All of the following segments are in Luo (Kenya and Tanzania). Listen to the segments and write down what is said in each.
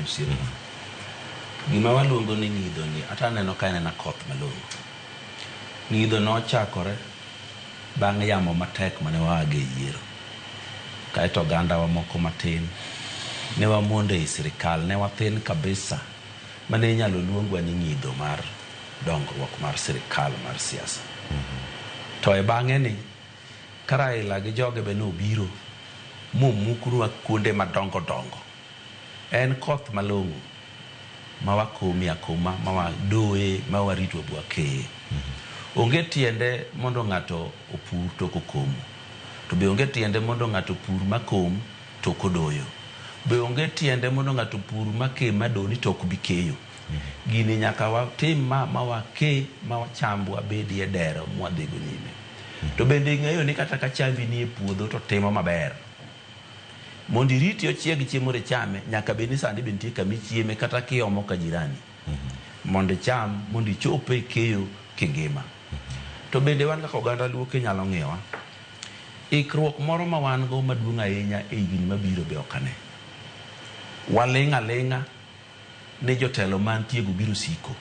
osiepna. Gima waluongo ni ng'idho ni ata aneno ka en ena koth malong'o. Ng'idho nochakore bang' yamo matek mane waage e yiero. Kaeto ogandawa moko matin ne wamondo ei sirikal, ne wathin kabisa mane inyalo luongwa ni ng'idho mar dongruok mar sirikal mar siasa. To e bang'e ni, ka Raila gi joge be nobiro momuknwa kuonde madongo dongo, en koth malong'o ma wakomie akoma, ma wadoye, ma warit wabwakeye. Onge tiende mondo ng'ato opur to ok okomo. To be onge tiende mondo ng'ato opur makom to ok odoyo. Be onge tiende mondo ng'ato opur make madoni to ok bi keyo. Gini nyaka watim ma ma wake ma chambwa bedie dero mwadhigo nyime. To bende ing'eyo ni kata ka chambi nie puodho to timo maber. Mondo iriti ochieg chiemo mondo ichame, nyaka bed ni sani be nitie kama ichieme kata kiomo ka jirani. Mondo icham, mondo ichop e keyo kingima. To bende wan kaka oganda Luo kinyalo ng'iyowa, ikruok moro ma wan go maduong' ahinya e higni mabiro be ok ane. Waling' aling'a ni jotelo mantie go biro siko.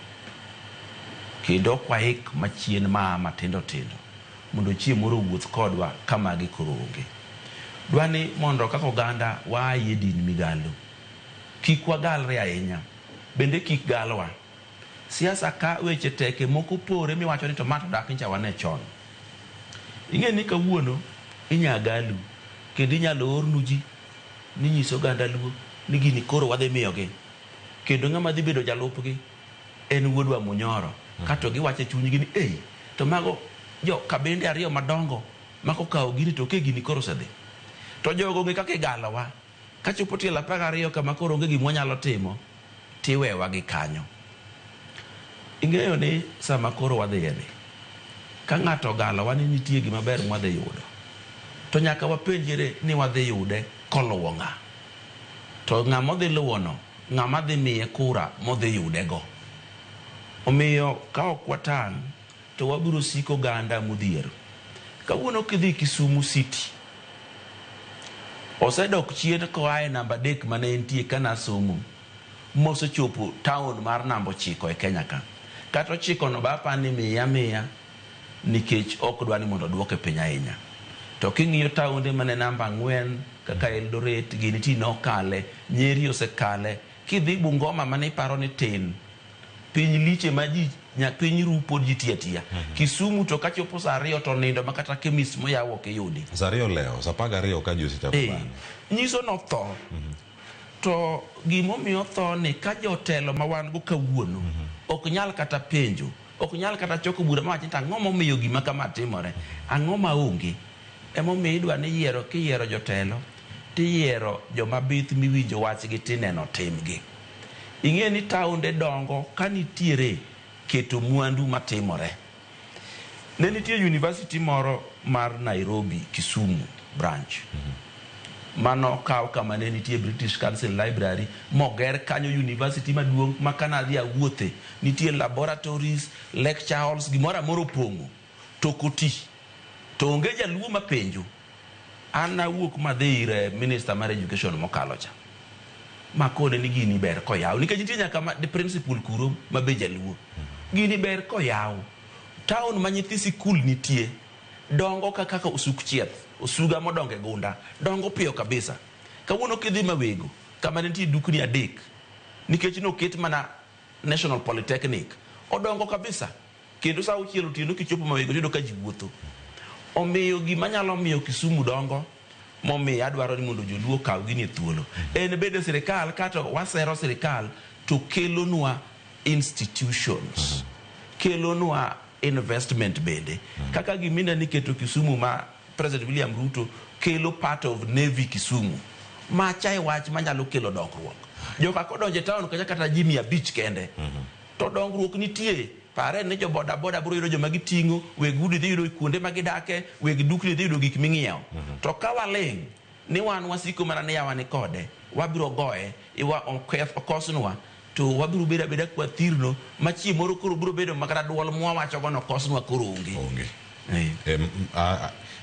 Kendo ok waik machien maa matindo tindo mondo chieng' moro owuoth kodwa ka magi koro onge. Dwa ni mondo kaka oganda waayie din migalo. Kik wagalre ahinya. Bende kik galwa. Siasa ka weche teke moko pore miwacho ni to ma to dak ncha wane chon. Ing'e ni kawuono inya galu kendo inyalo ornu ji ni nyiso oganda Luo ni gini koro wadhi miyogi. Kendo ng'ama dhi bedo jalupgi en wuodwa Munyoro. Kato giwacho e chunygi ni ei to mago jo kabinde ariyo madongo ma kokawo gini to ke gini koro osedhi. To jogo ong'e kaka igalowa. Kachopo tielo 12 kama koro onge gima wanyalo timo, tiwewa gi kanyo. Ing'eyo ni sama koro wadhiye ni, ka ng'ato ogalowa ni nitie gima ber mwadhi yudo, to nyaka wapenjre ni wadhi yude koluwo ng'a. To ng'ama odhi luwono, ng'ama dhi miye kura modhi yudego. Omiyo ka ok watang' to wabiro siko oganda modhier. Kawuono kidhi Kisumu City, osedok chien koa e namba 3 mane entie ka nasomo, mosechopo town mar namba 9 e Kenya ka. Kata 9 no be apani ni miye amiya nikech ok dwa ni mondo oduoke piny ahinya. To king'iyo taonde mane namba 4 kaka Eldoret gini ti nokale, Nyeri osekale, kidhi Bungoma mane iparo ni tin, piny liche ma ji piny ru pod ji tiyo atiya. Kisumu to kachopo saa 2 to nindo ma kata chemist moyaw ok iyudi. Saa 2 olewo, saa 12 ka ji osechako bano. Nyiso notho. To gimomiyo otho ni ka jotelo ma wan go kawuono ok nyal kata penjo, ok nyal kata choko bura mawach ni to ang'o momiyo gima kama timore, ang'o ma onge. Emomiyo idwa ni yiero kiyiero jotelo tiyiero joma bith miwinjo wachgi tineno timgi. Ing'e ni taonde dongo ka nitiere keto mwandu matimore. Ne nitie university moro mar Nairobi Kisumu branch mano okaw kama ne nitie British Council Library moger kanyo university maduong' ma kana adhi awuothe nitie laboratories, lecture halls, gimoro amora opong'o to ok oti. To onge jaluo mapenjo. An nawuok madhi ir minister mar education mokalo cha makone ni gini ber koyaw nikech nitie nyaka ma, principal kuro ma be jaluo. Gini ber koyaw. Town ma nyithi sikul nitie dongo ka kaka osuk chieth, osuga modongo e gunda, dongo piyo kabisa. Kawuono kidhi Mawego kama nitie dukni 3 nikech noket mana National Polytechnic odongo kabisa. Kendo saa 6 otieno kichopo Mawego tiyudo ka ji wuotho. Omiyo gima nyalo miyo Kisumu dongo momiyo adwaro ni mondo joluo okaw gini e thuolo en bedo sirikal kato wasero sirikal to kelonwa institutions, kelonwa investment bende. Kaka gimina ni keto Kisumu ma President William Ruto kelo part of Navy Kisumu. Macha e wach manyalo kelo dongruok. Joka kodonjo e town kacha kata ji 500 kende. To dongruok nitie. Pare ni jo boda boda biro yudo joma giting'o, weg udi dhi yudo kuonde ma gidake, weg dukni dhi yudo gik ming'iewo. To ka waling' ni wan wasiko mana ni yawa ni kode, wabiro goye, iwa oketh okosnwa, to wabiro bedo abeda kwathirno ma chieng' moro koro biro bedo ma kata duol mwawachogo no kosnwa koro onge. Onge.